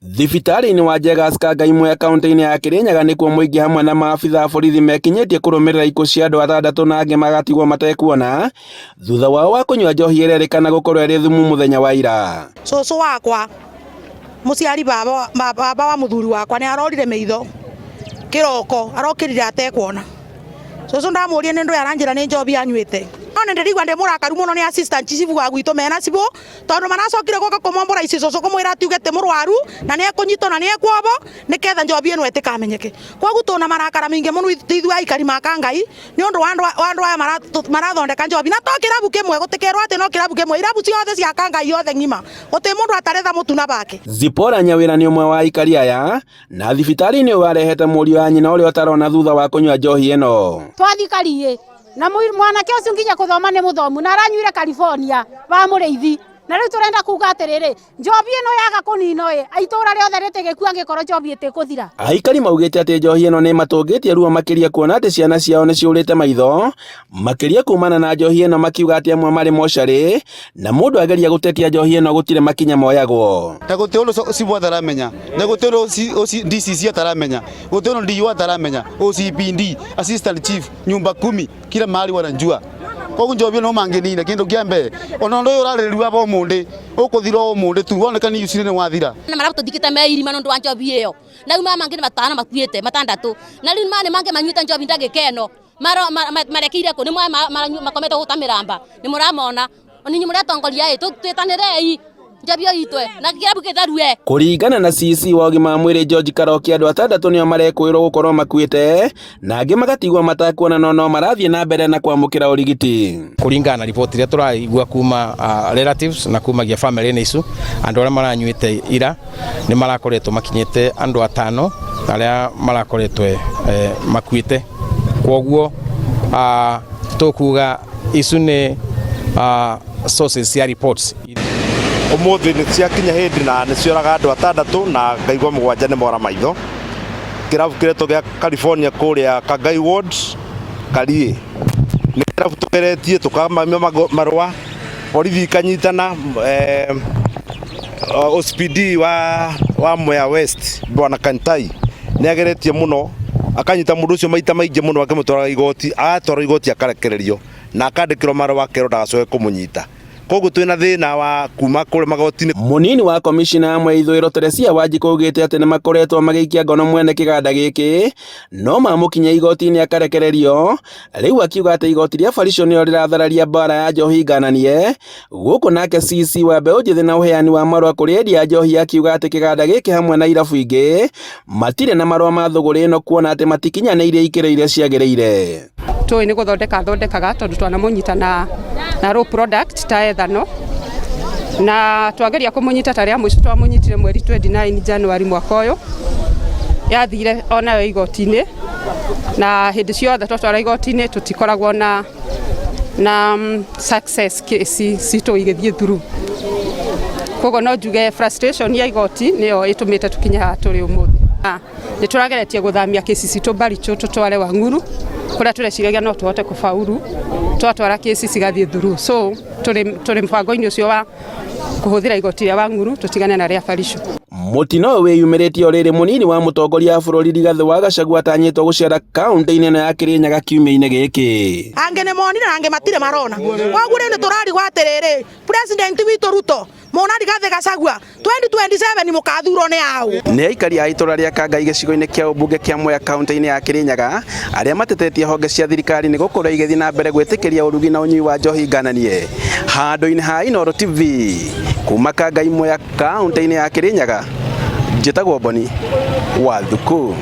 Thibitarĩ-inĩ wa Jegas Kangai Mwea kaunti-inĩ ya Kirinyaga nĩkuo mũingĩ hamwe na maabitha a borithi mekinyĩtie kũrũmĩrĩra ikuũ cia andũ atandatũ na angĩ magatigwo matekuona thutha wao wa kũnyua njohi ĩrerĩkana gũkorwo ĩrĩ thumu mũthenya wa ira. Cũcũ wakwa mũciari baba, baba wa mũthuri wakwa nĩ arorire maitho kĩroko, arokĩrire atekuona. Cũcũ ndamũria nĩ ndũĩ, aranjĩra nĩ njobi anyuĩte. No nĩ ndĩrigua ndĩ mũrakaru mũno nĩ assistant chief wa gwitũ mena cibũ, tondũ maracokire gũka kũmombora ici cũcũ kũmwĩra atiuge ti mũrwaru na nĩ ekũnyitwo na nĩ ekuobo nĩketha njobi ĩno ĩtikamenyeke. Koguo tũna marakara maingĩ mũno ithuĩ aikari ma Kangai nĩ ũndũ wa andũ aya marathondeka njobi, na to kĩrabu kĩmwe, gũtikĩrwo atĩ no kĩrabu kĩmwe, irabu ciothe cia Kangai yothe ng'ima gũtirĩ mũndũ ataretha mũtu na bake. Zipora Nyawĩra nĩ ũmwe wa aikari aya na thibitarĩ-inĩ ũyũ arehete mũriũ wa nyina ũrĩa ũtarona thutha wa kũnyua njohi ĩno. Twathi Kariĩ na mwanake ũcio nginya kũthoma nĩ mũthomu na aranyuire California wa mũrĩithi, na rĩu tũrenda kuga atĩrĩrĩ, njobi ĩno yaga kũnino ĩ, itũra rĩothe rĩtĩgĩkua angĩkorwo njobi ĩtĩkũthira. Aikari maugĩte atĩ njohi ĩno nĩ ĩmatũngĩtie ruo makĩria kuona atĩ ciana ciao nĩ ciũrĩte maitho makĩria kumana na njohi ĩno, makiuga atĩ amwe marĩ mocarĩ na mũndũ ageria gũtetia njohi ĩno gũtirĩ makinya moyagwo. Na gũtirĩ ũndũ cibũ ataramenya, na gũtirĩ ũndũ DCC ataramenya, gũtirĩ ũndũ DU ataramenya, OCPD, assistant chief, nyumba kumi, kila mahali wanajua. Koguo njobi no mangĩnina kĩndũ kĩa mbere, ona ũndũ ũyũ ũrarĩrĩrio aba ũmũthĩ ũkũthira ũmũthĩ tu woneka nĩ ucire nĩ wathira. Na maratũthikĩte me irima nĩ ũndũ wa njobi ĩyo, na rĩu maya mangĩ nĩ matano makuĩte matandatũ, na rĩu maya nĩ mangĩ manyuĩte njobi ndagĩka ĩno marekeire kũ, nĩ maya makomete gũta mĩramba, nĩ mũramona ninyi mũretongoria ĩ, twĩtanĩrei njobi ĩyo itwe na kĩrabu gĩtherue. Kũringana na CC wa ũgima wa mwĩrĩ George Karoki, andũ atandatũ nĩo marekũĩrwo gũkorwo makuĩte na angĩ magatigwo matakuona no no marathiĩ na mbere na kwamũkĩra ũrigiti. Kũringana na riboti iria tũraigua kuma relatives na kumagia family-inĩ icu, andũ arĩa maranyuĩte ira nĩ marakoretwo makinyĩte andũ atano arĩa marakoretwo makuĩte. Kwoguo tũkuga icu nĩ sources cia reports. Umuthi nĩ ciakinya hĩndĩ na nĩ cioraga andũ atandatũ na ngaigua mũgwanja nĩ mora maitho. Kĩrabu kĩretwo gĩa California kũrĩa Kangai Ward, Kariĩ, nĩ kĩrabu tũgeretie tũkamamia marũa, borithi ikanyitana, OCPD wa Mwea West Bwana Kantai nĩ ageretie mũno akanyita mũndũ ũcio maita maingĩ mũno akĩmũtwaraga igoti, agatwarwo igoti akarekererio na akandĩkĩrwo marũa akerwo ndagacoke kũmũnyita. Koguo twĩna thĩna wa kuma kũrĩa magoti-inĩ. Mũnini wa komishina ya Mwea Ithũĩro Teresia Wanjikũ augĩte atĩ nĩmakoretwo magĩikia ngono mwene kĩganda gĩkĩ no mamũkinyia igoti-inĩ akarekererio. Rĩu akiuga atĩ igoti rĩa Baricho nĩrĩo rĩrathararia mbara ya njohi ngananie. Gũkũ nake CC wa mbeũ njĩthĩ na ũheani wa marũa kũrĩ endia a njohi akiuga atĩ kĩganda gĩkĩ hamwe na irabu ingĩ matirĩ na marũa ma thũgũrĩ ĩno kuona atĩ matikinyanĩirie ikĩro iria ciagĩrĩire. Tũĩ nĩ gũthondeka athondekaga tondũ twanamũnyita na raw product ta ethanol, na twageria kũmũnyita ta rĩa mũico twamũnyitire mweri 29 January mwaka ũyũ, yathire onayo igoti-inĩ, na hĩndĩ ciothe twatwara igoti-inĩ tũtikoragwo na success, case citũ igĩthiĩ through. Koguo no njuge frustration ya igoti nĩyo ĩtũmĩte tũkinye haha tũrĩ ũmũthĩ. Nĩ tũrageretie gũthamia kesi citũ Baricho tũtware Wang'uru kũrĩa tũreciragia no tũhote kũfaulu, twatwara kesi cigathiĩ through, so tũrĩ mũbango-inĩ ũcio wa kũhũthĩra igoti rĩa Wang'uru tũtigane na rĩa Baricho. Mũtino ũyũ wĩyumĩrĩtie o rĩrĩ mũnini wa mũtongoria wa bũrũri Rigathĩ wa Gachagua atanyĩtwo gũcera kaunti-inĩ ĩno ya Kirinyaga kiumia-inĩ gĩkĩ. Angĩ nĩ monire na angĩ matirĩ marona. Koguo rĩu nĩ tũrarigwo atĩrĩrĩ, president witũ Ruto mona Rigathĩ Gachagua 2027 mũkathurwo nĩ aũ? Nĩ aikari a itũra rĩa Kangai gĩcigo-inĩ kĩa ũmbunge kĩa Mwea kaunti-inĩ ya Kirinyaga arĩa matetetie honge cia thirikari nĩ gũkorwo igĩthiĩ na mbere gwĩtĩkĩria ũrugi na ũnyui wa njohi ngananie handũ-inĩ ha Inooro TV kuma Kangai Mwea kaunti-inĩ ya Kirinyaga. Njĩtagwo Boni wa Thuku.